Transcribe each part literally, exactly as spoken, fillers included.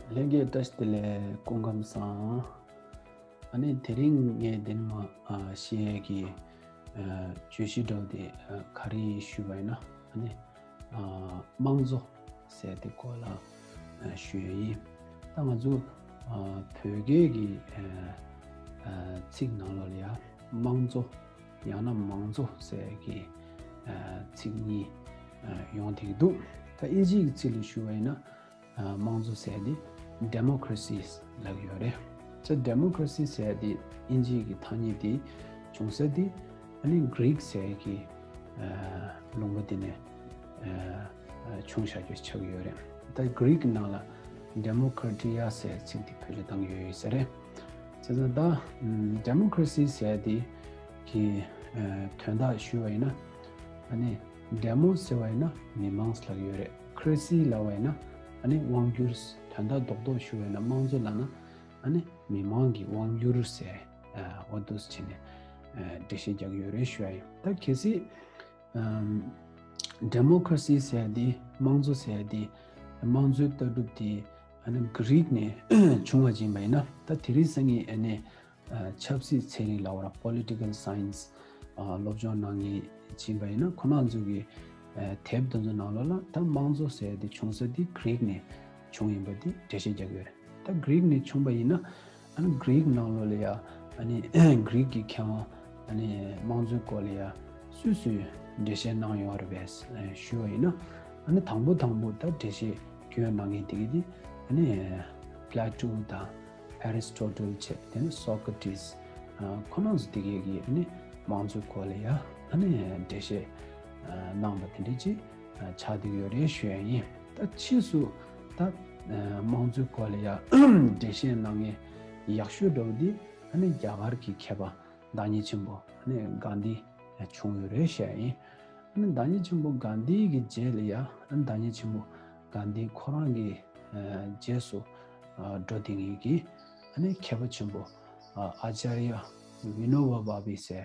ལྷན་རྒྱས་བཀྲ་ཤིས་བདེ་ལེགས། སྐུ་ཁམས་བཟང་། ཨ་ནི་དེ་རིང་ངས་འདི་ནས་མར་ཨ་བཤད་ཡས་ཀྱི་ཨ་བརྗོད་གཞི་འདྲ་བོ་དེ་ཨ་ག་རེ་ཡིན་ཞུས་པ་ཡིན་ན། ཨ་ནི་ཨ་དམངས་གཙོ་ཟེར་དེ་སྐོར་ལ་ཨ་ཞུ་ཡས་ཡིན། ད་ང་ཚོ་ཨ་བོད་སྐད་ཀྱི་ཨ་ཨ་ཚིག་ནང་ལོགས་ལ་ཡ་དམངས་གཙོ་ཡང་ན་མང་གཙོ་ཟེར་གྱི་ཨ་ཚིག་གཉིས་ཨ་ཡོང་བསྡད་ཀྱི་འདུག་ད་དབྱིན་ཇིའི་ཚིག་ལ་ཞུ་བ་ཡིན་ན། ཨ་དམངས་གཙོ་ཟེར་དེ་democracy ལབ་ཡོད་རེད། ད་democracy ཟེར་དེ་དབྱིན་ཇིའི་གི་ཐ་སྙད་དེ་བྱུང་ས་དེ་ཨ་ནི་Greek ཟེར་གྱི་ཨ་ལུང་པ་དེ་ནས་ཨ་ཨ་བྱུང་བཞག་རྒྱུ་ཆགས་ཡོད་རེད། ད་Greek ནང་ལ་demokratia ཟེར་ཚིག་དེ་བེད་སྤྱོད་བཏང་ཡོད་ཡོད་ས་རེད། བྱས་ཙང་ད་ཨམ་democracy ཟེར་དེ་གི་ཨ་དོན་དག་ཞུས་པ་ཡིན་ན། ཨ་ནི་demo ཟེར་བ་ཡིན་ན་མི་མང་ལབ་ཡོད་རེད། cracy ལབ་པ་ཡིན་ན་ཨ་ནི་དབང་སྒྱུར། དོན་དག་རྡོག་རྡོག་ཞུ་བ་ཡིན་ན་དམངས་གཙོ་ལབ་ན་ཨ་ནི་མི་མང་གི་དབང་སྒྱུར་ཟེར་ཨ་འོ་འདུག་སེ་བྱས་ནས་ཨ་འགྲེལ་བཤད་རྒྱག་གི་ཡོད་རེད་ཞུ་ཡ་ཡིན། ད་གལ་སྲིད་ཨམ་democracy ཟེར་ཡ་དེ་དམངས་གཙོ་ཟེར་ཡ་དེ་དམངས་གཙོའི་ལྟ་གྲུབ་དེ་ཨ་ནི་Greek ནས་བྱུང་བ་ཅིག་ཡིན་པ་ཡིན་ན། ད་དེ་རིང་སང་ཉིན་ཨ་ནི་ཨ་ཆབ་སྲིད་ཚན་རིག་ལབ་པ་ར་political science ཨ་སློབ་སྦྱོང་གནང་མཁན་ཅིག་ཡིན་པ་ཡིན་ན། ཁོ་རང་ཚོ་གི་ཨ་དེབ་དེ་ཚོ་ནང་ལོགས་ལ་ད་དམངས་གཙོ་ཟེར་དེ་བྱུང་ས་དེ་Greek ནས་བྱུང་ཡིན་པ་དེ་འགྲེལ་བཤད་རྒྱག་གི་ཡོད་རེད། ད་Greek ནས་བྱུང་པ་ཡིན་ན་ཨ་ནི་Greek ནང་ལོགས་ལ་ཡ་ཨ་ནི་Greek གི་མཁས་དབང་ཨ་ནི་དམངས་གཙོའི་སྐོར་ལ་ཡ་སུས་སུས་འགྲེལ་བཤད་གནང་ཡོད་རེད་པས་ཞུས་པ་ཡིན་ན། ཨ་ནི་དང་པོ་དང་པོ་ད་འགྲེལ་བཤད་སྐྱོན་གནང་མཁན་དེ་གི་དེ་ཨ་ནི་Plato དང་Aristotle བྱས། དེ་ནས་Socrates ཨ་ཁོ་རང་ཚོ་དེ་གས་ཀྱིས་ཨ་ནི་དམངས་གཙོའི་སྐོར་ལ་ཡ་ཨ་ནི་འགྲེལ་བཤད་ཨ་གནང་བ་དེ་འདྲ་ཅིག་ཨ་ཆགས་བསྡད་ཡོད་རེད་ཞུ་ཡ་ཡིན། ད་ཕྱིས་སུ་ད་ཨ་དམངས་གཙོའི་སྐོར་ལ་ཡ་འགྲེལ་བཤད་གནང་མཁན་ཡག་ཤོས་འདྲ་བོ་དེ་ཨ་ནི་རྒྱ་གར་གྱི་མཁས་པ་བདག་ཉིད་ཆེན་པོ་ཨ་ནི་གྷན་དྷི་བྱུང་ཡོད་རེད་ཞུ་ཡ་ཡིན། ཨ་ནི་བདག་ཉིད་ཆེན་པོ་གྷན་དྷི་གི་རྗེས་ལ་ཡ་ཨ་ནི་བདག་ཉིད་ཆེན་པོ་གྷན་དྷི་ཁོ་རང་གི་ཨ་རྗེས་སུ་ཨ་འགྲོ་བསྡད་མཁན་གྱི་ཨ་ནི་མཁས་པ་ཆེན་པོ་ཨ་ཨ་ཅཱརྱ་བི་ནོ་བ་བྷ་བྷི་ཟེར་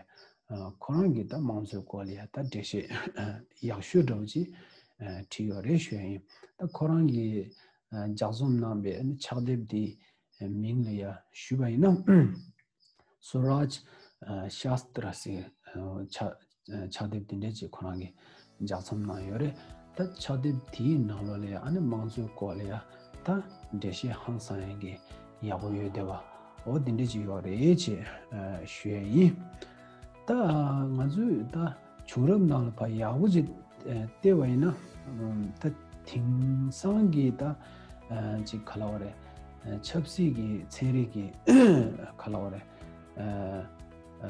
ཨ་ཁོ་རང་གིས་ད་དམངས་གཙོའི་སྐོར་ལ་ཡ་ད་འགྲེལ་བཤད་ཨ་ཡག་ཤོས་འདྲ་བོ་ཅིག་ཨ་བྲིས་ཡོད་རེད་ཞུ་ཡ་ཡིན། ད་ཁོ་རང་གིས་ཨ་ལྗགས་རྩོམ་གནང་བའི་ཨ་ནི་ཕྱག་དེབ་དེའི་མིང་ལ་ཡ་ཞུས་པ་ཡིན་ན། Swaraj ཨ་Shastra ཟེར་ཨ་ཕྱག་ཨ་ཕྱག་དེབ་དེ་འདྲ་ཅིག་ཁོ་རང་གིས་ལྗགས་རྩོམ་གནང་ཡོད་རེད། ད་ཕྱག་དེབ་དེའི་ནང་ལོགས་ལ་ཡ་ཨ་ནི་དམངས་གཙོའི་སྐོར་ལ་ཡ་ད་འགྲེལ་བཤད་ཧང་སང་ཡ་གི་ཡག་པོ་ཡོད་བསྡད་པ་འོ་དེ་འདྲ་ཅིག་ཡོད་རེད་ཅེས་ཨ་ཞུ་ཡ་ཡིན། ད་ང་ཚོས་ད་བྱུང་རབས་ནང་ལ་ཕར་ཡག་པོ་ཅིག་ཨ་བལྟས་པ་ཡིན་ན། ཨམ་ད་དེང་སང་གི་ད་ཨ་ཅིག་ག་ལབ་དགོས་རེད། ཨ་ཆབ་སྲིད་ཀྱི་ཚན་རིག་གི་ག་ལབ་དགོས་རེད། ཨ་ཨ་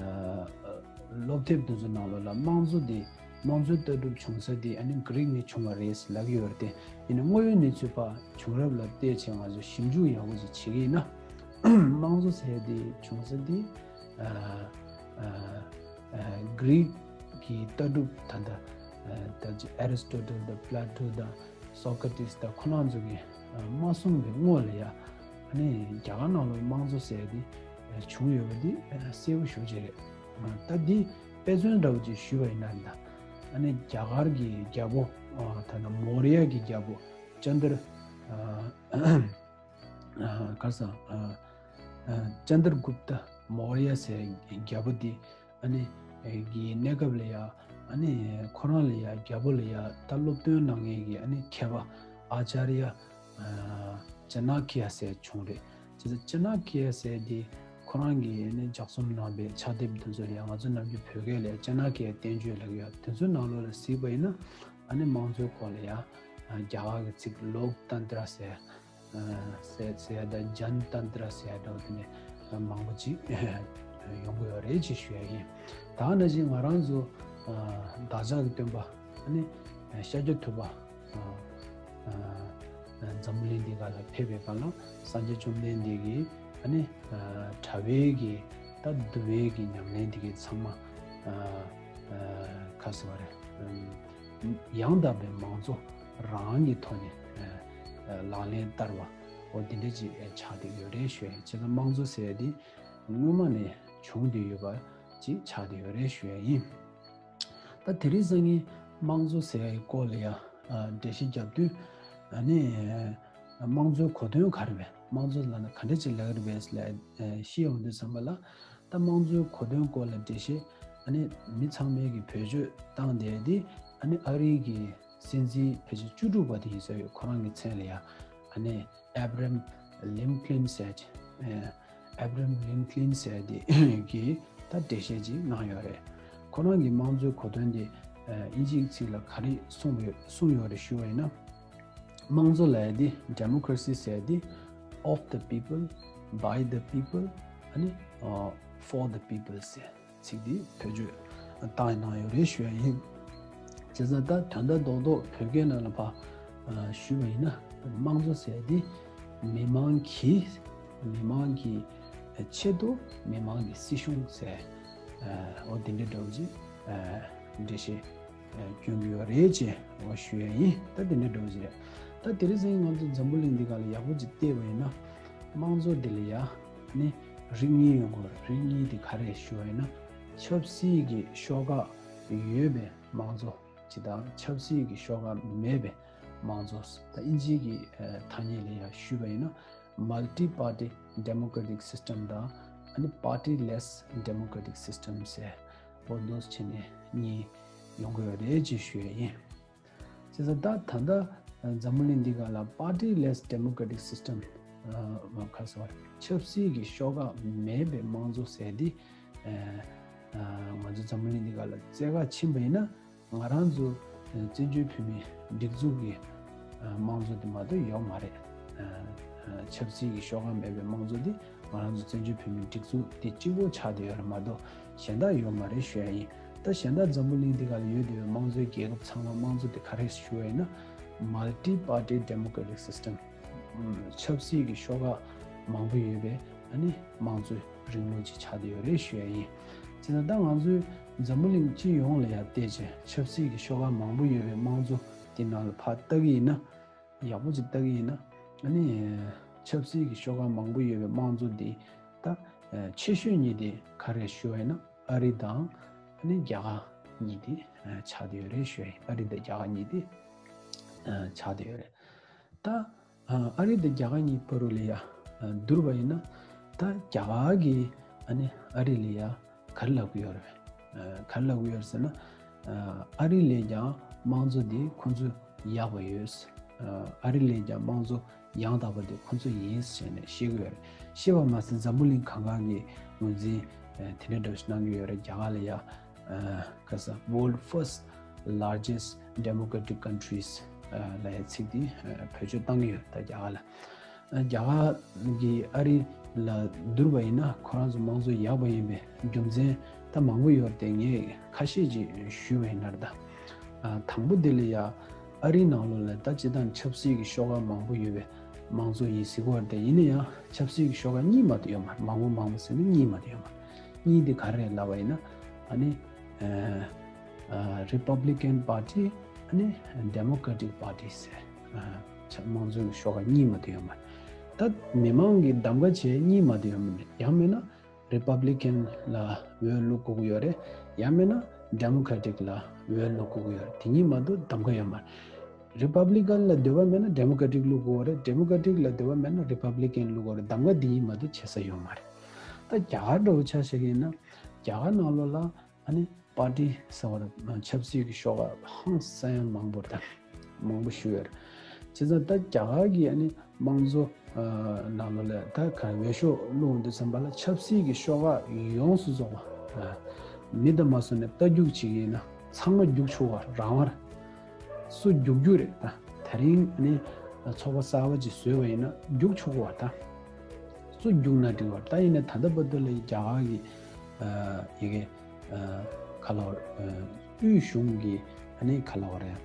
སློབ་དེབ་དེ་ཚོ་ནང་ལོགས་ལ་དམངས་གཙོ་དེ་དམངས་གཙོའི་ལྟ་གྲུབ་བྱུང་ས་དེ་ཨ་ནི་Greek ནས་བྱུང་བ་རེད་ལབ་ཀྱི་ཡོད་རེད་དེ། ཡིན་ན་དངོས་ཡོད་གནས་ཚུལ་ཕར་བྱུང་རབས་ལ་བལྟས་བྱས་ང་ཚོ་ཞིབ་འཇུག་ཡག་པོ་ཅིག་བྱེད་ཀྱི་ཡིན་ན། དམངས་གཙོ་ཟེར་དེ་བྱུང་ས་དེ་ཨ་ཨ་ཨ་Greek གི་ལྟ་གྲུབ་ད་ལྟ་ཨ་ད་ཅི་Aristotle དང་Plato དང་Socrates དང་ཁོ་རང་ཚོ་གི་ཨ་མ་གསུངས་པའི་སྔོན་ལ་ཡ་ཨ་ནི་རྒྱ་གར་ནང་ལོགས་དམངས་གཙོ་ཟེར་དེ་ཨ་བྱུང་ཡོད་པ་དེ་ཨ་གསལ་པོ་ཞེ་པོ་ཅིག་རེད། ཨ་ད་འདི་དཔེ་མཚོན་འདྲ་བོ་ཅིག་ཞུས་པ་ཡིན་ན་ད་ཨ་ནི་རྒྱ་གར་གི་རྒྱལ་པོ་ཨ་ད་ལྟ་མོ་རི་ཡ་གི་རྒྱལ་པོ་ཅན་དར་ཨ་ཨ་ག་རེ་ཟེར་ཨ་ཨ་ཅན་དར་གུབ་ཏ་མོ་རི་ཡ་ཟེར་རྒྱལ་པོ་འདི་ཨ་ནི་གི་གནས་སྐབས་ལ་ཡ་ཨ་ནི་ཁོ་རང་ལ་ཡ་རྒྱལ་པོ་ལ་ཡ་ད་སློབ་སྟོན་གནང་མཁན་གྱི་ཨ་ནི་མཁས་པ་ཨ་ཅཱརྱ་ཨ་ཅ་ན་ཀི་ཡ་ཟེར་བྱུང་རེད། བྱས་ཙང་ཅ་ན་ཀི་ཡ་ཟེར་འདི་ཁོ་རང་གིས་ཨ་ནི་ལྗགས་རྩོམ་གནང་པའི་ཕྱག་དེབ་དེ་ཚོ་ལ་ཡ་ང་ཚོ་ནམ་རྒྱུན་བོད་སྐད་ལ་ཡ་ཅ་ན་ཀི་ཡ་བསྟན་བཅོས་ལབ་ཀྱི་ཡོད། དེ་ཚོའི་ནང་ལོགས་ལ་གཟིགས་པ་ཡིན་ན་ཨ་ནི་དམངས་གཙོའི་སྐོར་ལ་ཡ་རྒྱ་གར་གྱི་ཚིག་ལོག་ཏན་ཏྲ་ཟེར། ཟེར་ཟེར་ཡ་དང་ཇན་ཏན་ཏྲ་ཟེར་ཡ་འདྲ་བོ་དེ་འདྲ་མང་པོ་ཅིག་ཡོང་གི་ཡོད་རེད་ཅེས་ཞུ་ཡ་ཡིན། ད་ནང་བཞིན་ང་རང་ཚོ་བདག་ཅག་གི་སྟོན་པ་ཨ་ནི་ཤཱཀྱ་ཐུབ་པ་འཛམ་བུ་གླིང་འདི་ག་ལ་ཕེབས་པའི་སྐབས་ལ་སངས་རྒྱས་བཅོམ་ལྡན་འདས་ཀྱིས་ཨ་ནི་གྲྭ་པའི་གི་ད་འདུལ་བའི་གི་ཉམས་ལེན་འདི་གའི་ཚང་མ་ག་ཟེར་བ་རེད། ཡང་དག་པའི་མང་གཙོ་རང་གི་ཐོག་ནས་ལག་ལེན་བསྟར་བ་འོ་འདི་འདྲ་ཅིག་ཆགས་བསྡད་ཡོད་རེད་ཞུ་ཡ་ཡིན། བྱས་ཙང་དམངས་གཙོ་ཟེར་ཡ་འདི་སྔོན་མ་ནས་བྱུང་བསྡད་ཡོད་པ་ཅིག་ཆགས་བསྡད་ཡོད་རེད་ཞུ་ཡ་ཡིན། ད་དེ་རིང་སང་ཉིན་དམངས་གཙོ་ཟེར་ཡ་ཡི་སྐོར་ལ་ཡ་འགྲེལ་བཤད་རྒྱབ་དུས་ཨ་ནི་ དམངས་གཙོའི་གོ་དོན་ག་རེ་རེད། དམངས་གཙོ་ལབ་ན་ག་འདྲ་ཅིག་ལབ་ཀྱི་རེད་པས་ལབ་ཤེས་ཡོང་དུས་ཙམ་པ་ལ། ད་དམངས་གཙོའི་གོ་དོན་སྐོར་ལ་འགྲེལ་བཤད་ཨ་ནི་མི་ཚང་མས་ཀྱི་བེད་སྤྱོད་བཏང་བསྡད་དེ། ཨ་ནི་ཨ་རིའི་གི་སྲིད་འཛིན་ཕལ་ཆེར་བཅུ་དྲུག་པ་དེ་ཡིན་ས་ཡོད། ཁོ་རང་གི་མཚན་ལ་ཡ་ཨ་ནི་Abraham Lincoln ཟེར། ཨེ་Abraham Lincoln ཟེར་དེ་གི་ད་འགྲེལ་བཤད་ཅིག་གནང་ཡོད་རེད། ཁོ་རང་གི་དམངས་གཙོའི་གོ་དོན་དེ་ཨེ་དབྱིན་ཇིའི་ཚིག་ལ་ག་རེ་གསུངས་ཡོད་གསུངས་ཡོད་རེད་ཞུ་བ་ཡིན་ན། དམངས་གཙོ་ལབ་ཡ་དེ་democracy ཟེར་ཡ་དེ་of the people, by the people ཨ་ནི་ཨ་for the people ཟེར་ཚིག་དེ་བེད་སྤྱོད་བཏང་གནང་ཡོད་རེད་ཞུ་ཡ་ཡིན། བྱས་ཙང་ད་དོན་དག་རྡོག་རྡོག་བོད་སྐད་ནང་ལ་ཕར་ཨ་ཞུས་པ་ཡིན་ན། དམངས་གཙོ་ཟེར་ཡ་དེ་མི་མང་གིས་མི་མང་གི་ཆེད་དུ་མི་མང་གི་སྲིད་གཞུང་ཟེར་ཨ་འོ་དེ་འདྲ་འདྲ་བོ་ཅིག་ཨ་འགྲེལ་བཤད་སྐྱོན་གྱི་ཡོད་རེད་ཅེས་འོ་ཞུ་ཡ་ཡིན། ད་དེ་འདྲ་འགྲོ་བཞིན་རེད། ད་དེ་རིང་སང་ང་ཚོ་འཛམ་བུ་གླིང་འདི་ག་ལ་ཡག་པོ་ཅིག་བལྟས་པ་ཡིན་ན། དམངས་གཙོ་འདི་ལ་ཡ་ནི་རིགས་གཉིས་ཡོང་གི་རེད། རིགས་གཉིས་དེ་ག་རེ་ཞུ་བ་ཡིན་ན། ཆབ་སྲིད་ཀྱི་ཤོག་ཁག་ཡོད་པའི་དམངས་གཙོ་ཅིག་དང་། ཆབ་སྲིད་ཀྱི་ཤོག་ཁག་མེད་པའི་དམངས་གཙོ། ད་དབྱིན་ཇིའི་གི་ཐ་སྙད་ལ་ཡ་ཞུས་པ་ཡིན་ན། multi party democratic system དང་ཨ་ནི་party less democratic system ཟེར། འོ་འདུག་བྱས་ནས་གཉིས་ཡོང་གི་ཡོད་རེད་ཅེས་ཞུ་ཡ་ཡིན། བྱས་ཙང་ད་ད་ལྟ་འཛམ་བུ་གླིང་འདི་ག་ལ་party less democratic system ཁ་སོ་ཆབ་སྲིད་ཀྱི་ཤོག་ཁག་མེད་པའི་དམངས་གཙོ་ཟེར་འདི་ང་ཚོ་འཛམ་བུ་གླིང་འདི་ག་ལ་བཙལ་ག་ཕྱིན་པ་ཡིན་ན། ང་རང་ཚོ་བཙན་བྱོལ་བོད་མིའི་སྒྲིག་འཛུགས་ཀྱི་དམངས་གཙོ་འདི་མ་གཏོགས་ཡོད་མ་རེད། ཆབ་སྲིད་ཀྱི་ཤོག་ཁག་མེད་པའི་དམངས་གཙོ་འདི་ང་རང་ཚོ་བཙན་བྱོལ་བོད་མིའི་སྒྲིག་འཛུགས་འདི་གཅིག་པོ་ཆགས་བསྡད་ཡོད་རེད་མ་གཏོགས་གཞན་དག་ཡོད་མ་རེད་ཞུ་ཡ་ཡིན། ད་གཞན་དག་འཛམ་བུ་གླིང་འདི་ག་ལ་ཡོད་བསྡད་པའི་དམངས་གཙོའི་རྒྱལ་ཁབ་ཚང་མ་དམངས་གཙོ་འདི་ག་རེ་ཞུ་བ་ཡིན་ན། multi party democratic system ཆབ་སྲིད་ཀྱི་ཤོག་ཁག་མང་པོ་ཡོད་པའི་ཨ་ནི་དམངས་གཙོའི་རིང་ལུགས་ཅིག་ཆགས་བསྡད་ཡོད་རེད་ཞུ་ཡ་ཡིན། བྱས་ཙང་ད་ང་ཚོའི་འཛམ་བུ་གླིང་སྤྱི་ཡོངས་ལ་ཡ་བལྟས་ཚེ་ཆབ་སྲིད་ཀྱི་ཤོག་ཁག་མང་པོ་ཡོད་པའི་དམངས་གཙོ་དེ་ནང་ལ་ཕར་ལྟ་གི་ཡིན་ན། ཡག་པོ་ཅིག་ལྟ་གི་ཡིན་ན། ཨ་ནི་ཆབ་སྲིད་ཀྱི་ཤོག་ཁག་མང་པོ་ཡོད་པའི་དམངས་གཙོ་འདི་ད་ཆེ་ཤོས་གཉིས་དེ་ག་རེ་ཞུ་བ་ཡིན་ན། ཨ་རི་དང་ཨ་ནི་རྒྱ་གར་གཉིས་དེ་ཆགས་བསྡད་ཡོད་རེད་ཞུ་ཡ་ཡིན། ཨ་རི་དང་རྒྱ་གར་གཉིས་དེ་ཆགས་བསྡད་ཡོད་རེད། ད་ཨ་རི་དང་རྒྱ་གར་གཉིས་བར་དུ་ལ་ཡ་བསྡུར་བ་ཡིན་ན། ད་རྒྱ་གར་གྱིས་ཨ་ནི་ཨ་རི་ལ་ཡ་ག་རེ་ལབ་ཀྱི་ཡོད་རེད། ག་རེ་ལབ་ཀྱི་ཡོད་རེད་ཟེར་ན། ཨ་རི་ལས་ཀྱང་དམངས་གཙོ་འདི་ཁོང་ཚོ་ཡག་པ་ཡོད། ཨ་རི་ལས་ཀྱང་དམངས་གཙོ་ཡང་དག་པ་འདི་ཁོང་ཚོ་ཡིན་ཟེར་ནས་བཤད་ཀྱི་ཡོད་རེད། བཤད་པ་མ་ཟད་འཛམ་བུ་གླིང་གང་ག་གི་ངོས་འཛིན་དེ་འདྲ་འདྲ་ཞིག་གནང་གི་ཡོད་རེད། རྒྱ་གར་ལ་ཡ། ཁ་ས་world first largest democratic countries ལ་ཡ་ཚིག་འདི་བེད་སྤྱོད་བཏང་གི་ཡོད། ད་རྒྱ་གར་ལ། རྒྱ་གར་གྱིས་ཨ་རི་ལ་བསྡུར་བ་ཡིན་ན་ཁོ་རང་ཚོ་དམངས་གཙོ་ཡག་པ་ཡིན་པའི་རྒྱུ་མཚན་ད་མང་པོ་ཡོད་རེད་དེ། ངས་ཁ་ཤས་ཅིག་ཞུས་པ་ཡིན་ན། ད་དང་པོ་དེ་ལ་ཡ་ཨ་རིའི་ནང་ལོགས་ལ་ད་སྤྱིར་བཏང་ཆབ་སྲིད་ཀྱི་ཤོག་ཁག་མང་པོ་ཡོད་པའི་དམངས་གཙོ་ཡིན་ཟེར་གྱི་ཡོད་རེད་དེ། ཡིན་ན་ཡང་ཆབ་སྲིད་ཀྱི་ཤོག་ཁག་གཉིས་མ་གཏོགས་ཡོད་མ་རེད། མང་པོ་མང་པོ་ཟེར་ན་གཉིས་མ་གཏོགས་ཡོད་མ་རེད། གཉིས་དེ་ག་རེ་རེད་ལབ་པ་ཡིན་ན། ཨ་ནི་ཨ་Republican Party ཨ་ནི་Democratic Party ཟེར། ཨ་ཆ་དམངས་གཙོའི་ཤོག་ཁག་གཉིས་མ་གཏོགས་ཡོད་མ་རེད། ད་མི་མང་གིས་གདམ་ག་བྱས་གཉིས་མ་གཏོགས་ཡོད་མ་རེད། ཡང་མིན་ན་Republican ལ་འོས་བླུག་དགོས་ཀྱི་ཡོད་རེད། ཡང་མིན་ན་Democratic ལ་འོས་བླུག་དགོས་ཀྱི་ཡོད་རེད། དེ་གཉིས་མ་གཏོགས་གདམ་ག་ཡོད་མ་རེད། Republican ལ་འདོད་པ་མེད་ན་Democratic བླུག་དགོས་རེད། Democratic ལ་འདོད་པ་མེད་ན་Republican བླུག་དགོས་རེད། གདམ་ག་འདི་གཉིས་མ་གཏོགས་བྱེད་ས་ཡོད་མ་རེད། ད་རྒྱ་གར་འདྲ་བོ་ཆ་བཞག་གི་ཡིན་ན། རྒྱ་གར་ནང་ལོགས་ལ་ཨ་ནི་པར་ཏི་ཟེར་བ་རེད། ཆབ་སྲིད་ཀྱི་ཤོག་ཁག་ཧང་སང་ཡང་མང་པོ་རེད། ད་མང་པོ་ཞིག་ཡོད་རེད། བྱས་ཙང་ད་རྒྱ་གར་གྱི་ཨ་ནི་དམངས་གཙོ་ནང་ལོགས་ལ་ད་ག་འོས་ཤོག་བླུག་འོང་དུས་ཙམ་པ་ལ་ཆབ་སྲིད་ཀྱི་ཤོག་ཁག་ཡོངས་སུ་རྫོགས་པ་མི་དང་མ་སོང་ནས་རྟ་རྒྱུག་བྱེད་ཀྱི་ཡིན་ན་ཚང་མ་རྒྱུག་ཆོག་པ་རང་དབང་རེད། སུ་རྒྱུག་རྒྱུ་རེད། ད་དེ་རིང་ཨ་ནི་ཚོགས་པ་གསར་པ་ཅིག་བཟོས་པ་ཡིན་ན་རྒྱུག་ཆོག་པ། ད་སུ་རྒྱུག་ན་འགྲིག་པ། ད་ཡིན་ན་ད་ལྟ་བར་དུ་ལ་རྒྱ་གར་གྱི་ཡི་གེ་ཁ་ལོ་དབུས་གཞུང་གི་ཨ་ནི་ཁ་ལོ་རེད།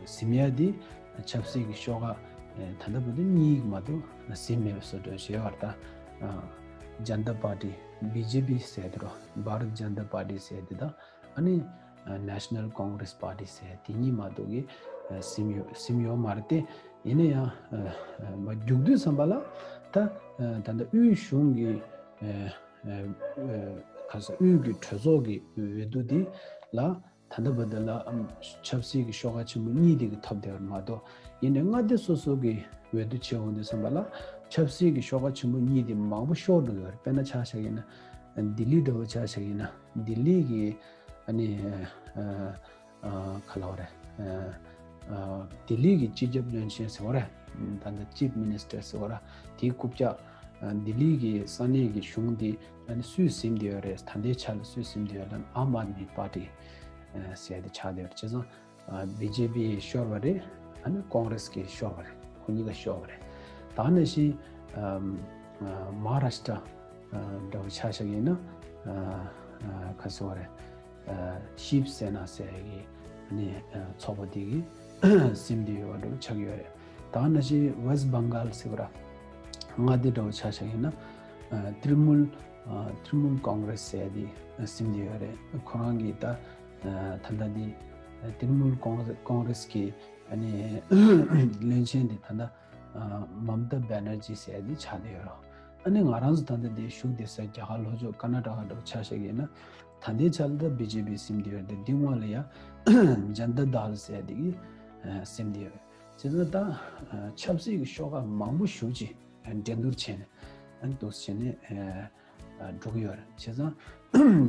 ཟིན་ཡ་དེ་ཆབ་སྲིད་ཀྱི་ཤོག་ཁག་ད་ལྟ་བར་དུ་གཉིས་མ་གཏོགས་ཟིན་མེད་པའི་བཟོ་འདྲ་བྱས་པ་རེད། ད་Janata Party B J P ཟེར་དེ་རོ། Bharat Janata Party ཟེར་དེ་དང་ཨ་ནི་National Congress Party ཟེར་དེ་གཉིས་མ་གཏོགས་ཀྱི་ཟིན་ཡོད་ཟིན་ཡོད་མ་རེད་དེ། ཡིན་ན་ཡང་མ་རྒྱུག་དུས་ཙམ་པ་ལ་ད་ད་ལྟ་དབུས་གཞུང་གི་ཁ་ས་དབུས་ཀྱི་གྲོས་ཚོགས་ཀྱི་འོས་བསྡུ་འདི་ལ་ ད་ལྟ་བར་དུ་ལ་ཨམ་ཆབ་སྲིད་ཀྱི་ཤོག་ཁག་ཆེན་པོ་གཉིས་དེ་གི་ཐོབ་བསྡད་པ་མ་གཏོགས། ཡིན་ནའི་མངའ་སྡེ་སོ་སོ་གི་འོས་བསྡུ་བྱེད་འོང་དུས་ཙམ་པ་ལ་ཆབ་སྲིད་ཀྱི་ཤོག་ཁག་ཆེན་པོ་གཉིས་དེ་མང་པོ་ཤོར་འགྲོ་གི་ཡོད་རེད། དཔེར་ན་ཆ་བཞག་ཡིན་ན་ལྡི་ལི་འདྲ་བོ་ཆ་བཞག་ཡིན་ན་ལྡི་ལི་གི་ཨ་ནི་ཨ་ཨ་ག་ལབ་དགོས་རེད། ཨ་ཨ་ལྡི་ལི་གི་སྤྱི་ཁྱབ་བློན་ཆེན་ཟེར་བ་རེད། ད་ལྟ་Chief Minister ཟེར་བ་ར་དེའི་རྐུབ་བཀྱག་ལྡི་ལི་གི་ས་གནས་ཀྱི་གཞུང་དེ་ཨ་ནི་སུས་ཟིན་བསྡད་ཡོད་རེད། ད་ལྟའི་ཆ་ལ་སུས་ཟིན་བསྡད་ཡོད་ལབ་ན་ཨམ་ཨད་མི་པར་ཊི་ཟེར་ཡ་དེ་ཆགས་བསྡད་ཡོད་རེད། བྱས་ཙང་བི་ཇེ་པི་ཤོར་བ་རེད། ཨ་ནི་ཀོང་རེས་ཀྱིས་ཤོར་བ་རེད། ཁོ་གཉིས་ཀ་ཤོར་བ་རེད། ད་ནང་བཞིན་ཨམ་ཨ་མ་ཧཱ་རཱ་ཤི་ཏྲ་ཨ་འདྲ་བོ་ཆ་བཞག་ཡིན་ན་ཨ་ཨ་ག་ཟེར་བ་རེད། ཨ་ཤིབ་སེ་ན་ཟེར་ཡ་གི་ཨ་ནི་ཨ་ཚོགས་པ་དེ་གིས་ཟིན་བསྡད་ཡོད་པ་འདྲ་བོ་ཆགས་ཡོད་རེད། ད་ནང་བཞིན་ཝེ་སི་བང་གཱལ་ཟེར་བ་ར་མངའ་སྡེ་འདྲ་བོ་ཆ་བཞག་ཡིན་ན་ཨ་ཏྲི་མུལ་ཨ་ཏྲི་མུལ་ཀོང་རེས་ཟེར་ཡ་དེ་ཟིན་བསྡད་ཡོད་རེད། ཁོ་རང་གིས་ད་ཨ་ད་ལྟ་འདི་ཏྲི་མུལ་ཀོང་ཀོང་རེས་ཀྱི་ཨ་ནི་བློན་ཆེན་དེ་ད་ལྟ་ཨ་མམ་ཏ་བེ་ནར་ཇི་ཟེར་ཡ་དེ་ཆགས་བསྡད་ཡོད་རེད། ཨ་ནི་ང་རང་ཚོ་ད་ལྟ་འདི་བཞུགས་བསྡད་ས་རྒྱ་གར་ལྷོ་ཕྱོགས་ཀར་ན་ཊ་ཀ་འདྲ་བོ་ཆ་བཞག་ཡིན་ན་ད་ལྟའི་ཆ་ལ་ད་བི་ཇེ་པི་ཟིན་བསྡད་ཡོད་རེད། འདི་སྔོན་ལ་ཡ་ཇན་ཏ་དལ་ཟེར་ཡ་དེ་གིས་ཨ་ཟིན་བསྡད་ཡོད་རེད། བྱས་ཙང་ད་ཨ་ཆབ་སྲིད་ཀྱི་ཤོག་ཁག་མང་པོ་ཞེ་ཅིག་འགྲན་བསྡུར་བྱས་ནས་ཨ་ནི་འདུག་སེ་བྱས་ནས་ཨ་འགྲོ་གི་ཡོད་རེད། བྱས་ཙང་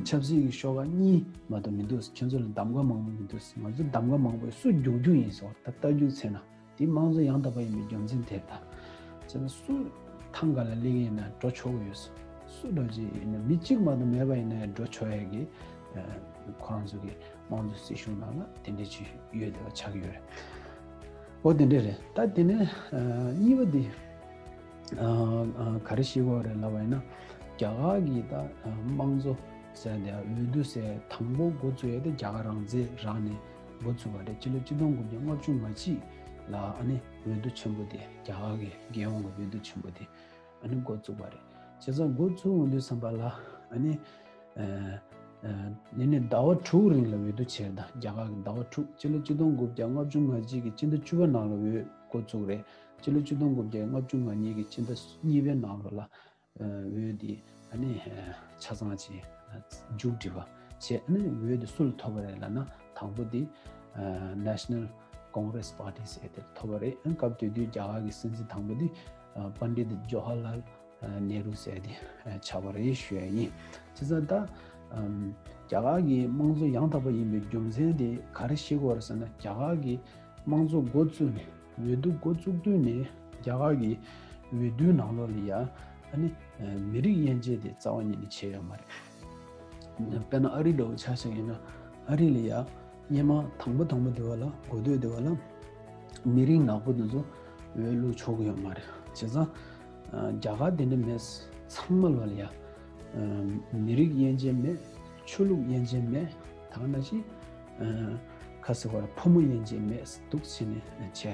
ཆབ་སྲིད་ཀྱི་ཤོག་ཁག་གཉིས་མ་གཏོགས་མི་འདུག་ཁྱེད་ཚོ་ལ་གདམ་ག་མང་པོ་མི་འདུག་ང་ཚོ་གདམ་ག་མང་པོ་སུ་རྒྱུག་རྒྱུ་ཡིན་ཟེར་བ་ད་ལྟ་རྒྱུག་ཚེ་ན་དེ་དམངས་གཙོ་ཡང་དག་པ་ཡིན་པའི་རྒྱུ་མཚན་དེ་ད། བྱས་ཙང་སུ་ཐང་ག་ལ་སླེབས་ཡིན་ན་འགྲོ་ཆོག་གི་ཡོད། སུ་འགྲོ་ཅིག་ཡིན་ན་མི་གཅིག་མ་གཏོགས་མེད་པ་ཡིན་ན་འགྲོ་ཆོག་ཡ་གི་ཁོ་རང་ཚོ་གི་དམངས་གཙོ་སྲིད་གཞུང་ནང་ལ་དེ་འདྲས་ཅིག་ཡོད་བསྡད་པ་ཆགས་ཀྱི་ཡོད་རེད། འོ་དེ་འདྲས་རེད། ད་དེ་ནས་གཉིས་པ་དེ་ག་རེ་ཤེས་དགོས་རེད་ལབ་པ་ཡིན་ན། རྒྱ་གར་གྱི་ད་དམངས་གཙོ་ཟེར་དེ་འོས་བསྡུ་ཟེར་དང་པོ་འགོ་བཙུགས་ཡས་དེ་རྒྱ་གར་རང་བཙན་རག་ནས་འགོ་བཙུགས་པ་རེད། སྤྱི་ལོ་ཆིག་སྟོང་དགུ་བརྒྱ་ལྔ་བཅུ་ང་གཅིག་ལ་ཨ་ནི་འོས་བསྡུ་ཆེན་པོ་དེ་རྒྱ་གར་གྱི་རྒྱལ་ཡོངས་ཀྱི་འོས་བསྡུ་ཆེན་པོ་དེ་ཨ་ནི་འགོ་བཙུགས་པ་རེད། བྱས་ཙང་འགོ་བཙུགས་འོས་བསྡུ་བསམ་པ་ལ་ཨ་ནི། ཨ་ཨ་ཡིན་ནའི་ཟླ་བ་དྲུག་རིང་ལ་འོས་བསྡུ་བྱས་ད་རྒྱ་གར་གྱི་ཟླ་བ་དྲུག་སྤྱི་ལོ་ཆིག་སྟོང་དགུ་བརྒྱ་ལྔ་བཅུ་ང་གཅིག་གི་སྤྱི་ཟླ་བཅུ་པ་ནང་ལ་འོས་འགོ་བཙུགས་རེད། སྤྱི་ལོ་ཆིག་སྟོང་དགུ་བརྒྱ་ལྔ་བཅུ་ང་གཉིས་ཀྱི་སྤྱི་ཟླ་གཉིས་པའི་ནང་ལོ་ལ་ཨ་འོས་དེ་ཨ་ནི་ཨ་ཆ་ཚང་ཅིག་མཇུག་སྒྲིལ་བ་བྱས། ཨ་ནི་འོས་དེ་སུ་ལ་ཐོབ་པ་རེད་ལབ་ན་དང་པོ་དེ་ཨ་National Congress Party ཟེར་དེ་ལ་ཐོབ་པ་རེད། ཨ་སྐབས་དེ་དུས་རྒྱ་གར་གྱི་སྲིད་འཛིན་དང་པོ་དེ་ཨ་པཎྜི་ཏ་ཇོ་ཧར་ལཱལ་ནེ་རུ་ཟེར་དེ་ཆགས་པ་རེད་ཞུ་ཡ་ཡིན། བྱས་ཙང་ད་ཨམ་རྒྱ་གར་གྱི་དམངས་གཙོ་ཡང་དག་པ་ཡིན་པའི་རྒྱུ་མཚན་དེ་ག་རེ་ཤེས་དགོས་རེད་ཟེར་ན། རྒྱ་གར་གྱི་དམངས་གཙོ་འགོ་བཙུགས་ནས་འོས་བསྡུ་འགོ་བཙུགས་དུས་ནས་རྒྱ་གར་གྱི་འོས་བསྡུའི་ནང་ལོགས་ལ་ཡ་ཨ་ནི་མི་རིགས་དབྱེ་འབྱེད་དེ་རྩ་བ་ཉིད་ནས་བྱས་ཡོད་མ་རེད། དཔེར་ན་ཨ་རི་འདྲ་བོ་ཆ་བཞག་ཡིན་ན་ཨ་རི་ལ་ཡ་སྔོན་མ་དང་པོ་དང་པོ་དེ་བ་ལ་འགོ་སྟོད་དེ་བ་ལ་མི་རིགས་ནག་པོ་དེ་ཚོ་འོས་བླུག་ཆོག་གི་ཡོད་མ་རེད། བྱས་ཙང་རྒྱ་གར་དེ་འདྲ་མེད། ཚང་མ་ལོ་ལ་ཡ་མི་རིགས་དབྱེ་འབྱེད་མེད། ཆོས་ལུགས་དབྱེ་འབྱེད་མེད། ད་ག་ནང་བཞིན་ཁ་ཟེར་བ་ལ་ཕོ་མོ་དབྱེ་འབྱེད་མེད་འདུག་བྱས་ནས་བྱས། བྱས་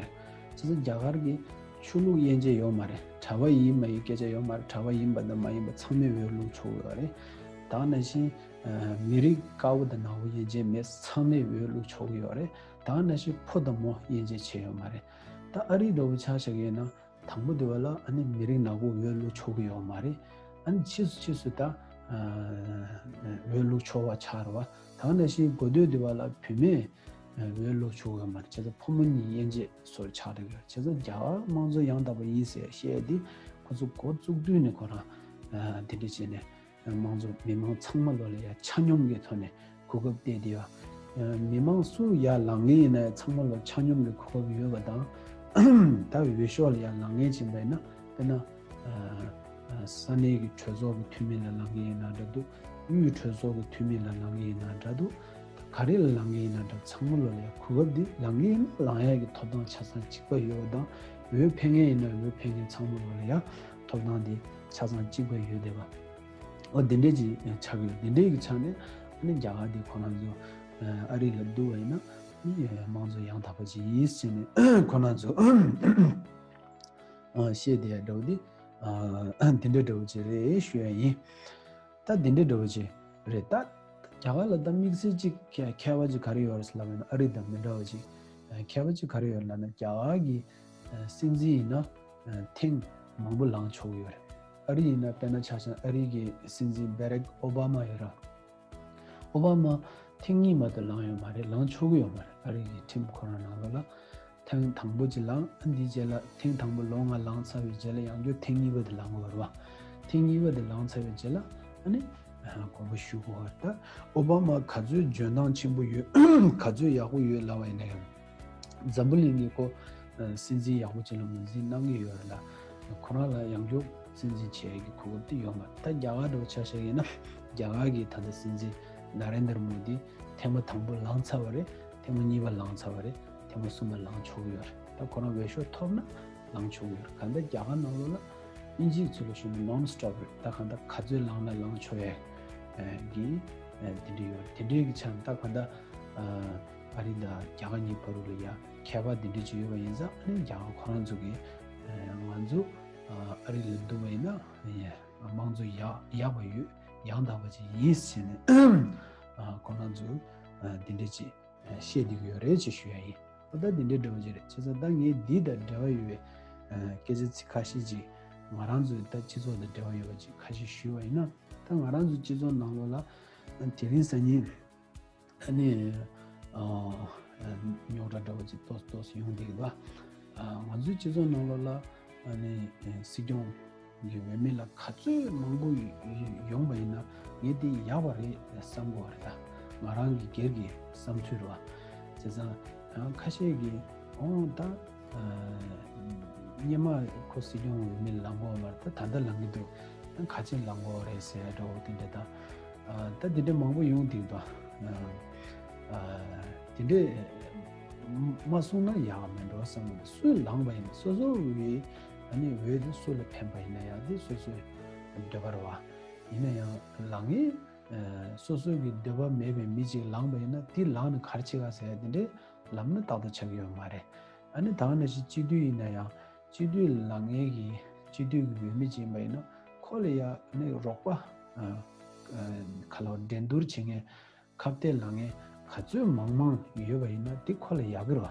ཙང་རྒྱ་གར་གྱི་ཆོས་ལུགས་དབྱེ་འབྱེད་ཡོད་མ་རེད། གྲྭ་པ་ཡིན་མ་ཡིན་སྐད་ཆ་ཡོད་མ་རེད། གྲྭ་པ་ཡིན་པ་དང་མ་ཡིན་པ་ཚང་མས་འོས་བླུག་ཆོག་གི་ཡོད་རེད། ད་ག་ནང་བཞིན་མི་རིགས་དཀར་པོ་དང་ནག་པོ་དབྱེ་འབྱེད་མེད། ཚང་མས་འོས་བླུག་ཆོག་གི་ཡོད་རེད། ད་ག་ནང་བཞིན་ཕོ་དང་མོ་དབྱེ་འབྱེད་བྱས་ཡོད་མ་རེད། ད་ཨ་རི་འདྲ་བོ་ཆ་བཞག་ཡོད་ན་དང་པོ་དེ་བ་ལ་ཨ་ནི་མི་རིགས་ནག་པོ་འོས་བླུག་ཆོག་གི་ཡོད་མ་རེད། ཨ་ནི་ཕྱིས་སུ་ཕྱིས་སུ་ད་འོས་བླུག་ཆོག་པ་ཆགས་རེད་བ། ད་ག་ནང་བཞིན་འགོ་སྟོད་དེ་བ་ལ་བུད་མེད་འོས་བླུག་ཆོག་གི་ཡོད་མ་རེད། བྱས་ཙང་ཕོ་མོ་གཉིས་དབྱེ་འབྱེད་སོགས་ཆགས་བསྡད་ཡོད། བྱས་ཙང་རྒྱ་གར་དམངས་གཙོ་ཡང་དག་པ་ཡིན་ཟེར་བཤད་དེ་ཁོ་ཚོ་འགོ་བཙུགས་དུས་ནས་ཁོ་རང་དེ་འདྲ་བྱས་ནས་དམངས་གཙོ་མི་མང་ཚང་མ་ལོ་ལ་ཡ་ཆ་སྙོམས་ཀྱི་ཐོག་ནས་གོ་སྐབས་སྟེར་དེ་ཡ། མི་མང་སུ་ཡར་ལངས་མཁན་ཡིན་ན་ཡང་ཚང་མ་ལོ་ཆ་སྙོམས་ཀྱི་གོ་སྐབས་ཡོད་པ་དང་། ད་འོས་ཤོག་ལ་ཡར་ལངས་མཁན་ཅིག་ཡིན་པ་ཡིན་ན་དཔེར་ན། ས་གནས་ཀྱི་གྲོས་ཚོགས་ཀྱི་འཐུས་མི་ལ་ལངས་མཁན་ཡིན་ན་འདྲ་འདུག་དབུས་གྲོས་ཚོགས་ཀྱི་འཐུས་མི་ལ་ལངས་མཁན་ཡིན་ན་འདྲ་འདུག་ག་རེ་ལ་ལངས་མཁན་ཡིན་ན་འདྲ་ཚང་མ་ལོ་ལ་ཡ་གོ་སྐབས་འདི་ལངས་མཁན་ཡིན་ན་ལངས་ཡ་གི་ཐོབ་ཐང་ཆ་ཚང་གཅིག་པ་ཡོད་པ་དང་། འོས་འཕེན་མཁན་ཡིན་ན་འོས་འཕེན་མཁན་ཚང་མ་ལོ་ལ་ཡ་ཐོབ་ཐང་འདི་ཆ་ཚང་གཅིག་པ་ཡོད་བསྡད་པ། ཨོ་དེ་འདྲས་ཀྱི་ཆགས་ཡོད། དེ་འདྲས་ཀྱི་ཆ་ནས་ཨ་ནི་རྒྱ་གར་འདི་ཁོ་རང་ཚོ་ཨ་རི་ལ་བསྡུ་བ་ཡིན་ན་ཨ་ནི་དམངས་གཙོ་ཡང་དག་པ་ཅིག་ཡིན་ཟེར་ནས་ཁོ་རང་ཚོ་བཤད་བསྡད་ཡ་འདྲ་བོ་འདི་དེ་འདྲ་འདྲ་བོ་ཅིག་རེད་ཞུ་ཡ་ཡིན། ད་དེ་འདྲ་འདྲ་བོ་ཅིག་རེད། ད་རྒྱ་གར་ལ་ད་དམིགས་བསལ་ཅིག་ཁྱད་པར་ཅིག་ག་རེ་ཡོད་རེད་ལབ་ན་ཨ་རི་དང་མི་འདྲ་བ་ཅིག་ཁྱད་པར་ཅིག་ག་རེ་ཡོད་ལབ་ན་རྒྱ་གར་གྱི་སྲིད་འཛིན་ཡིན་ན་ཐེངས་མང་པོ་ལངས་ཆོག་གི་ཡོད་རེད། ཨ་རི་ཡིན་ན་དཔེར་ན་ཆ་བཞག་ཨ་རི་གི་སྲིད་འཛིན་བྷེ་རེག་ཨོ་བྷ་མ་ཡོད་ར། ཨོ་བྷ་མ་ ཐེངས་གཉིས་མ་གཏོགས་ལངས་ཡོད་མ་རེད། ལངས་ཆོག་གི་ཡོད་མ་རེད། ཨ་རི་གི་ཁྲིམས་ཁོ་རང་ནང་ལོགས་ལ་ཐེངས་དང་པོ་ཅིག་ལངས། ཨ་འདིའི་རྗེས་ལ་ཐེངས་དང་པོ་ལོ་ལྔ་ལངས་ཚར་བའི་རྗེས་ལ་ཡང་བསྐྱར་ཐེངས་གཉིས་པ་དེ་ལངས་དགོས་རེད་བ། ཐེངས་གཉིས་པ་དེ་ལངས་ཚར་བའི་རྗེས་ལ་ཨ་ནི་དགོངས་པ་ཞུ་དགོས་པ་རེད། ད་ཨོ་བྷ་མ་ག་ཚོད་འཇོན་ཐང་ཆེན་པོ་ཡོད། ག་ཚོད་ཡག་པོ་ཡོད་ལབ་པ་ཡིན་ན་ཡང་། འཛམ་བུ་གླིང་གི་ཁོ་ཨ་སྲིད་འཛིན་ཡག་པོ་ཅིག་ལ་ངོས་འཛིན་གནང་གི་ཡོད་རེད་ལ། ཁོ་རང་ལ་ཡང་བསྐྱར་སྲིད་འཛིན་བྱེད་ཡག་གི་གོ་སྐབས་དེ་ཡོད་མ་རེད། ད་རྒྱ་གར་འདྲ་བོ་ཆ་བཞག་ཡིན་ན། རྒྱ་གར་གྱི་ད་ལྟ་སྲིད་འཛིན་ན་རེན་དར་མོ་དི་ཐེངས་མ་དང་པོ་ལངས་ཚར་བ་རེད། ཐེངས་མ་གཉིས་པ་ལངས་ཚར་བ་རེད། ཐེངས་མ་གསུམ་པ་ལངས་ཆོག་གི་ཡོད་རེད། ད་ཁོ་རང་འོས་ཤོག་ཐོབ་ན་ལངས་ཆོག་གི་ཡོད་རེད། གང་ལྟར་རྒྱ་གར་ནང་ལོགས་ལ་དབྱིན་ཇིའི་ཚུལ་ལ་ཞུ་ན་ནོན་སི་ཊོབ་རེད། ད་གང་ལྟར་ག་ཚོད་ལངས་ན་ལངས་ཆོག་ཡག་གི་དེ་འདྲ་ཡོད་རེད། དེ་འདྲའི་གི་ཆ་ནས་ད་གང་ལྟར་ཨ་རི་དང་རྒྱ་གར་གཉིས་བར་དུ་ལ་ཡ་ཁྱད་པར་དེ་འདྲ་ཅིག་ཡོད་པ་ཡིན་ཙང་། ཨ་ནི་རྒྱ་གར་ཁོ་རང་ཚོ་གིས་ང་ཚོ་ཨ་རི་ལ་འདུག་པ་ཡིན་ན་དམངས་གཙོ་ཡག་ཡག་པ་ཡོད། ཡང་དག་པ་ཅིག་ཡིན་ཟེར་ནས་ཁོ་རང་ཚོས་འདི་འདྲ་ཅིག་བཤད་བསྡད་ཀྱི་ཡོད་རེད་ཅེས་ཞུ་ཡ་ཡིན། ཨོ་ད་འདི་འདྲའི་འདྲ་བོ་ཅིག་རེད། བྱས་ཙང་ད་ངས་འདི་དང་འབྲེལ་བ་ཡོད་པའི་སྐད་ཆ་ཚིག་ཁ་ཤས་ཅིག་ང་རང་ཚོའི་ད་སྤྱི་ཚོགས་དང་འབྲེལ་བ་ཡོད་པ་ཅིག་ཁ་ཤས་ཞུས་པ་ཡིན་ན། ད་ང་རང་ཚོའི་སྤྱི་ཚོགས་ནང་ལོགས་ལ་དེ་རིང་སང་ཉིན་ཨ་ནི་རྙོག་དྲ་འདྲ་བོ་ཅིག་ཏོག་ཙམ་ཏོག་ཙམ་ཡོང་བསྡད་ཀྱི་འདུག་ང་ཚོའི་སྤྱི་ཚོགས་ནང་ལོགས་ལ་ཨ་ནི་སྲིད་སྐྱོང་གི་འོས་མི་ལ་ག་ཚོད་མང་པོ་ཡོང་པ་ཡིན་ན་ངས་དེ་ཡག་པ་རེད་བསམ་གྱི་ཡོད་རེད། ད་ང་རང་གི་སྒེར་གྱི་བསམ་ཚུལ་རེད་བ། བྱས་ཙང་ཁ་ཤས་ཀྱིས་ཨོ་ད་སྔོན་མ་ཁོ་སྲིད་སྐྱོང་འོས་མི་ལངས་གྱི་ཡོད་མ་རེད། ད་ད་ལྟ་ལངས་ཀྱི་འདུག་ད་ག་ཚོད་ལངས་གྱི་ཡོད་རེད་ཟེར་འདྲ་བོ་དེ་འདྲ་དང་། ད་དེ་འདྲ་མང་པོ་ཡོང་བསྡད་འདུག་དེ་འདྲ་མ་གསུངས་ན་ཡག་མེད་འགྲོ་བསམ་གྱི་འདུག་སུས་ལངས་པ་ཡིན་ན་སོ་སོ་གི་ཨ་ནི་འོས་དེ་སུ་ལ་ཕན་པ་ཡིན་ན་ཡང་དེ་སོ་སོའི་འདོད་པ་རེད་བ། ཡིན་ན་ཡང་ལངས་ངེས་སོ་སོ་གི་འདོད་པ་མེད་པའི་མི་གཅིག་ལངས་པ་ཡིན་ན་དེ་ལངས་ནས་ག་རེ་བྱེད་ག་ཟེར་ཡ་དེ་འདྲའི་ལབ་ན་ཏག་ཏག་ཆགས་ཀྱི་ཡོད་མ་རེད། ཨ་ནི་ད་ག་ནང་བཞིན་སྤྱི་འཐུས་ཡིན་ན་ཡང་སྤྱི་འཐུས་ལངས་ངེས་ཀྱི་སྤྱི་འཐུས་ཀྱི་འོས་མི་གཅིག་ཡིན་པ་ཡིན་ན་ཁོ་ལ་ཡ་ཨ་ནི་རོགས་པ་ག་ལ་འགྲན་བསྡུར་བྱེད་མཁན། ཁ་གཏད་ལངས་མཁན་ག་ཚོད་མང་མང་ཡོད་པ་ཡིན་ན་དེ་ཁོ་ལ་ཡག་གི་རེད་བ།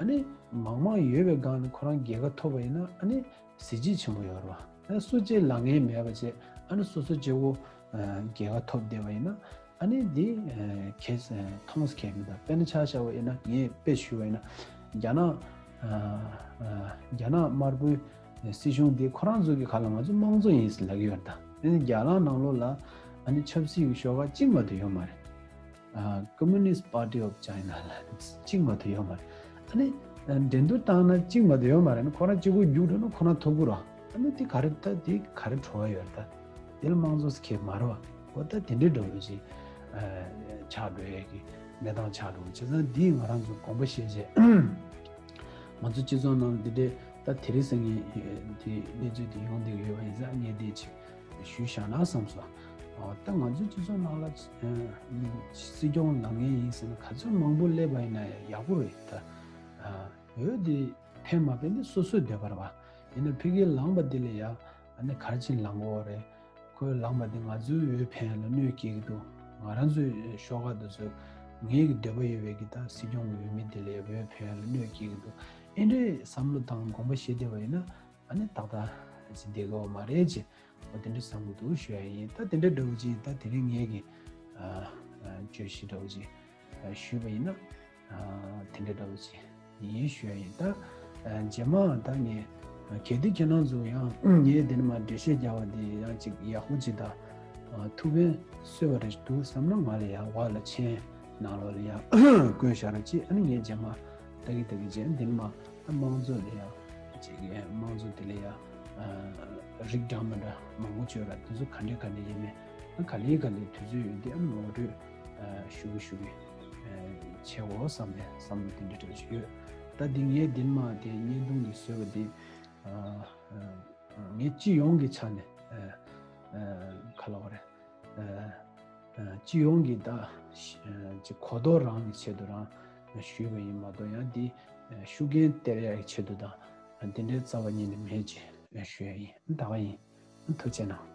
ཨ་ནི་མང་མང་ཡོད་པའི་སྒང་ནས་ཁོ་རང་རྒྱལ་ཁ་ཐོབ་པ་ཡིན་ན་ཨ་ནི་གཟི་བརྗིད་ཆེན་པོ་ཡོད་རེད་བ། ཨ་ནི་སུ་གཅིག་ལངས་མཁན་མེད་པ་བྱས་ཨ་ནི་སོ་སོ་གཅིག་པོ་རྒྱལ་ཁ་ཐོབ་བསྡད་པ་ཡིན་ན་ཨ་ནི་དེ་ཁྱེད་མཐོང་ས་ཁྱད་མི་འདུག་དཔེར་ན་ཆ་བཞག་པ་ཡིན་ན་ངས་དཔེ་ཞུས་པ་ཡིན་ན་རྒྱ་ནག་རྒྱ་ནག་དམར་པོའི་སྲིད་གཞུང་འདི་ཁོ་རང་ཚོ་གི་ཁ་ལ་ང་ཚོ་དམངས་གཙོ་ཡིན་ཟེར་ལབ་ཀྱི་ཡོད་རེད། ད་ཨ་ནི་རྒྱ་ནག་ནང་ལོགས་ལ་ཨ་ནི་ཆབ་སྲིད་ཀྱི་ཤོག་ཁག་གཅིག་མ་གཏོགས་ཡོད་མ་རེད། ཨ་Communist Party of China ལ་གཅིག་མ་གཏོགས་ཡོད་མ་རེད། ཨ་ནི་འགྲན་བསྡུར་བཏང་ན་གཅིག་མ་གཏོགས་ཡོད་མ་རེད། ཨ་ནི་ཁོ་རང་གཅིག་པོ་རྒྱུགས་འགྲོ་ན་ཁོ་རང་ཐོབ་ཀྱི་རེད། ཨ་ནི་དེ་ག་རེ་ད་དེ་ག་རེ་བྲོ་བ་ཡོད་རེད། ད་དེ་ལ་དམངས་གཙོ་ཟེར་མཁན་མ་རེད་བ། འོ་ད་དེ་འདྲའི་འདྲ་བོ་ཞིག་ཆགས་འགྲོ་ཡས་ཀྱི་གནས་སྟངས་ཆགས་འགྲོ། བྱས་ཙང་འདིས་ང་རང་ཚོ་དགོངས་པ་བཞེས་བྱས། ང་ཚོ་སྤྱི་ཚོགས་ནང་འདི་འདྲའི་ད་དེ་རིང་སང་ཉིན་དེ་གནས་ཚུལ་དེ་ཡོང་བསྡད་ཡོད་པ་ཡིན་ཙང་ངས་འདི་ཅིག་ཞུས་བཞག་ན་བསམ་སོང་། ད་ང་ཚོའི་སྤྱི་ཚོགས་ནང་ལ་སྲིད་སྐྱོང་ལངས་མཁན་ཡིན་ཟེར་ན་ག་ཚོད་མང་པོ་སླེབས་པ་ཡིན་ན་ཡག་པོ་རེད། ད་འོས་འདི་ཕན་མ་ཕན་འདི་སོ་སོའི་འདོད་པ་རེད་བ། ཡིན་ན་ཕ་གིར་ལངས་པ་འདི་ལ་ཡ་ཨ་ནི་ག་རེ་བྱས་ལངས་དགོས་རེད། ཁོས་ལངས་པ་འདི་ང་ཚོའི་འོས་ཕན་ལ་གནོད་སྐྱེལ་གྱི་འདུག་ང་རང་ཚོའི་ཤོག་ཁག་དེ་ཚོ་ངེད་ཀྱི་འདོད་པ་ཡོད་པའི་གི་ད་སྲིད་སྐྱོང་གི་འོས་མི་དེ་ལ་འོས་ཕན་ལ་གནོད་སྐྱེལ་གྱི་འདུག་ཨེ་འདྲའི་བསམ་བློ་དང་དགོངས་པ་བཞེས་བསྡད་པ་ཡིན་ན་ཨ་ནི་ཏག་ཏག་ཅིག་བསྡད་ཀྱི་ཡོད་མ་རེད་ཅེས་འོ་དེ་འདྲ་བསམ་གྱི་འདུག་ཞུ་ཡ་ཡིན། ད་དེ་འདྲ་འདྲ་བོ་ཅིག་ད་དེ་རིང་ངེད་ཀྱི་ཨ་ཨ་བརྗོད་གཞི་འདྲ་བོ་ཅིག་ཞུས་པ་ཡིན་ན། དེ་འདྲ་འདྲ་བོ་ཅིག་ཡིན་ཞུ་ཡ་ཡིན། ད་རྗེས་མ་ད་ངས་གལ་ཏེ་ཁྱེད་རང་ཚོ་ཡང་ངས་འདི་ནས་མར་འགྲེལ་བཤད་རྒྱག་པ་འདི་ཡང་ཅིག་ཡག་པོ་ཅིག་དང་ཐུགས་ཕན་གསོས་པ་རེད་འདུག་བསམ་ན་ང་ལ་ཡང་ཝ་ལ་མཆན་ནང་ལོགས་ལ་ཡང་བཀོད་བཞག་རོགས་གྱིས། ཨ་ནི་ངས་རྗེས་མ་ལྟ་གི་ལྟ་གི་བྱས། འདི་ནས་མར་ད་དམངས་གཙོ་ལ་ཡང་ཅིག་དམངས་གཙོ་དེ་ལ་ཡང་རིགས་འདྲ་མི་འདྲ་མང་པོ་བརྗོད་ར། དེ་ཚོ་ག་འདྲ་ག་འདྲ་ཡིན་མིན་ཨ་ག་ལེ་ག་ལེ་དུས་ཚོད་ཡོད་དུས་ཨ་ནི་ངོ་སྤྲོད་ཞུ་གི་ཞུ་གི་བྱེད་འོ་བསམ་ནས་བསམ་བློ་དེ་འདྲ་འདྲ་ཞིག་ཡོད། ད་འདི་ངས་འདི་ནས་མར་དེ་བརྙན་ཐུང་འདི་བཟོས་པ་འདི་ངས་སྤྱི་ཡོངས་ཀྱི་ཆ་ནས་ག་ལ་བ་རེད། སྤྱི་ཡོངས་ཀྱི་ད་ཅིག་གོ་རྟོགས་རང་གི་ཆེད་དུ་རང་ཞུས་པ་ཡིན་མ་གཏོགས་ཡང་འདི་ཤུགས་རྐྱེན་སྟེར་ཡག་གི་ཆེད་དུ་དང་འདི་འདྲའི་རྩ་བ་ཉིད་ནས་མེད་ཅེས་ཞུ་ཡ་ཡིན། ད་ག་ཡིན། ཐུགས་རྗེ་གནང་།